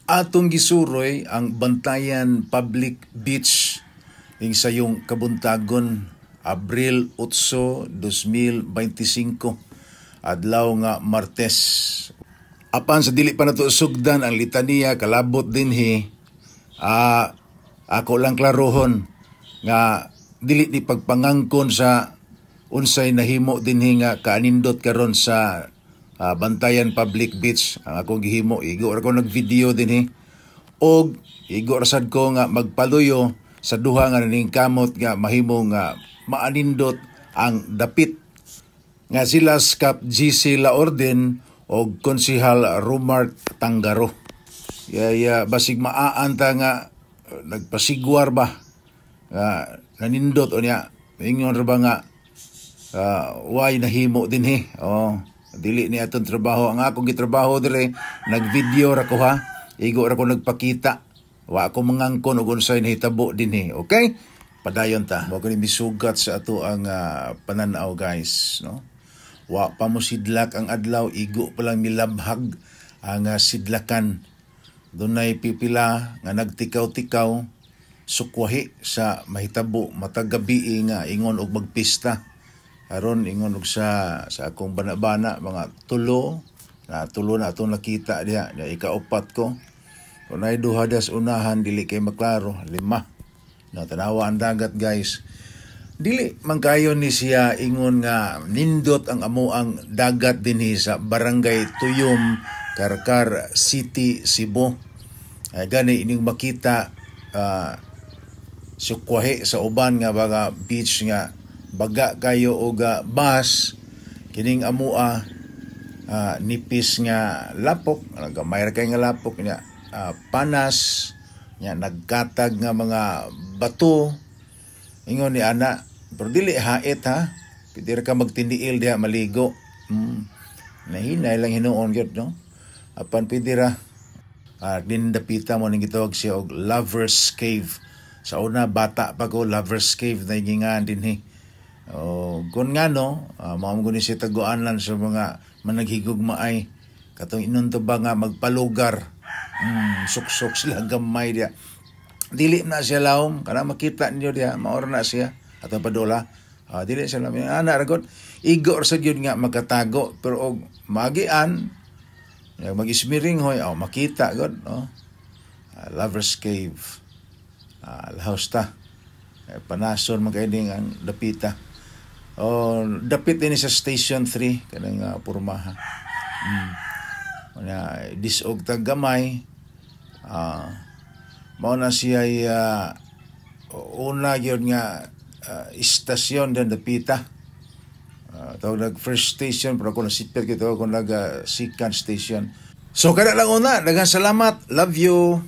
Atong gisuroy ang Bantayan Public Beach ning sayong kabuntagon, Abril 8, 2025, adlaw nga Martes. Apan sa dili pa nato sugdan ang litaniya kalabot dinhi, ako lang klarohon nga dili ni pagpangangkon sa unsay nahimo dinhi nga kaanindot karon sa Bantayan Public Beach. Ang akong gihimo, igo ra ko nag-video dinhi og igo ra sad ko nga magpaluyo sa duha nga naningkamot nga mahimo nga maanindot ang dapit nga sila Kap GC Laorden og Konsihal Romart Tangaro. Ya, basig maaanta nga nagpasigwar ba nga nanindot o niya ingon ra ba nga why nahimo dinhi. Oh, dili ni atong trabaho. Ang akong gitrabaho dire, nagvideo ra ko ha, igo ra ko nagpakita, wa ako mangangkon og unsay nahitabo dinhi. Okay, padayon ta. Mo kini misugat sa ato ang pananaw, guys, no? Wa pa mo sidlak ang adlaw, igo pa lang milabhag ang sidlakan. Dunay pipila nga nagtikaw-tikaw sukwahi sa mahitabo matag gabi nga ingon og magpista. Aron ingon og sa akong bana-bana, mga tulo na, tulo na atong nakita diha. Nya ikaupat ko. Kung naay duha das unahan, dili kay maklaro, lima. Na tanawa ang dagat, guys. Dili man kayo ni siya ingon nga nindot ang amuang dagat dinhi sa Barangay Tuyom, Carcar City, Cebu. Ay, gani ining makita sukwahi sa uban nga baga beach nga baga kayo og bus kining amua, nipis nga lapok, gamay ra kay nga lapok nya, panas nya, nagkatag nga mga bato ingon ni ana, pero dili hait ha, pwede ra ka magtiniil diha maligo. Nahinay lang hinuon gyud, no? Apan pwede ra. Dindapita mo ning gitawag siya og Lover's Cave. Sa una, bata pa ko, Lover's Cave na ingingan dinhi. Oh, kung nga no, mao mo ni siya taguan lang sa mga managhigugmaay. Katong inunto ba nga magpalugar. Suksok sila gamay diya. Dili na siya lawom, kana makita ninyo diya, maor na siya. Atong padula. Dili siya lawom. Ana ra gud. Igo ra sa gyud nga makatago, pero og magian mag-ismiring hoy, oh, makita gud, no? Lover's Cave. Lahos ta. Eh, panason man kay ang dapita. Oh, dapit din sa Station 3 kanang pormaha. Unya disog tag gamay. Mao na siya una gyud nga istasyon din dapita. Tawag nag first station, pero ako nasipit kito ako nag second station. So kada lang una, daghang salamat. Love you.